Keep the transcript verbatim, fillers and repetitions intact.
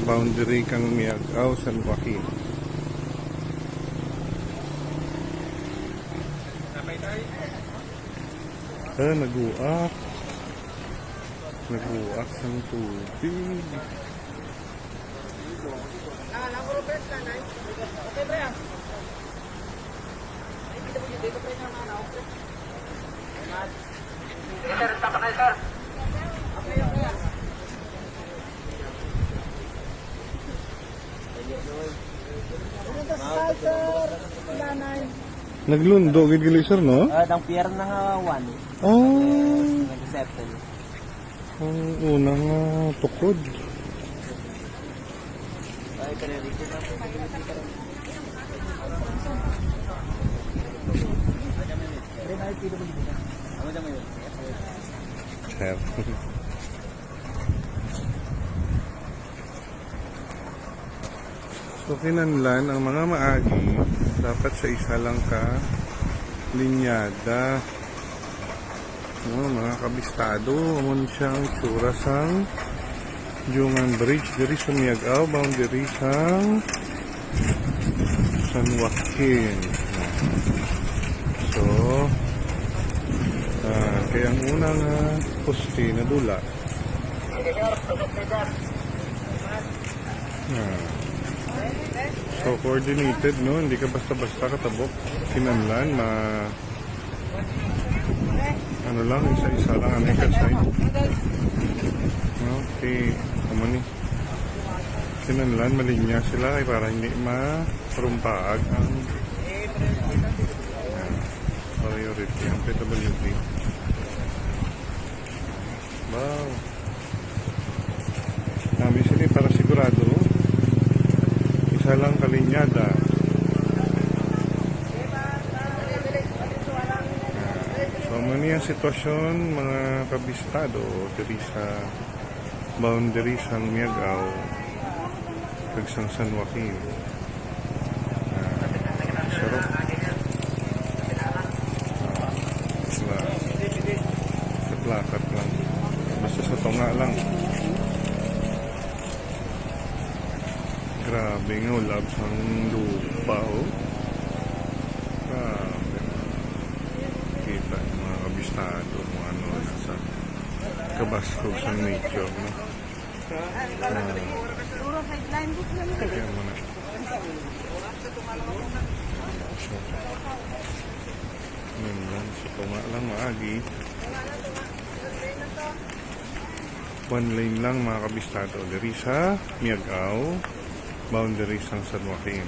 Boundary kang Miag-ao, San Joaquin. Ah, naguak. Naguak sang tubig. Naglundo gid gali, sir, no? Ah, ang pier na nga one. Oh. Nag-settle. Ang unang, ah, tukod. Sir. So, kinahanglan ang mga maagi dapat sa isa lang ka linyada. No, mga kabistado, amo ni siya ang itsura sang Jungan Bridge diri sa Miag-ao, boundary sang San Joaquin. So, ah, kay ang una nga poste nadula. Ah. So, coordinated, no? Hindi ka basta-basta katabok. Kinahanglan, ma-, ano lang, isa-isa lang ang ika-sign. No? Kay, amo ni. Kinahanglan, malinya sila kay para hindi marumpaag ang, ah, priority, ang P W D. Wow. Sabi sila para sigurado, isa lang ka linyada. So, amo ni ang sitwasyon, mga kabistado, diri sa boundary sang Miag-ao kag sang San Joaquin. Ah, sarap. Ah, sa, sa plakat lang. Basta sa tunga lang. Grabe nga ulap sang lupa, oh. Grabe. Kita yung mga kabistado kung ano nasa kabaskog sang nature, no? Ah. Kaya mo na. Yun lang. So, tunga lang, maagi. One lane lang, mga kabistado, diri sa Miag-ao, boundary sang San Joaquin.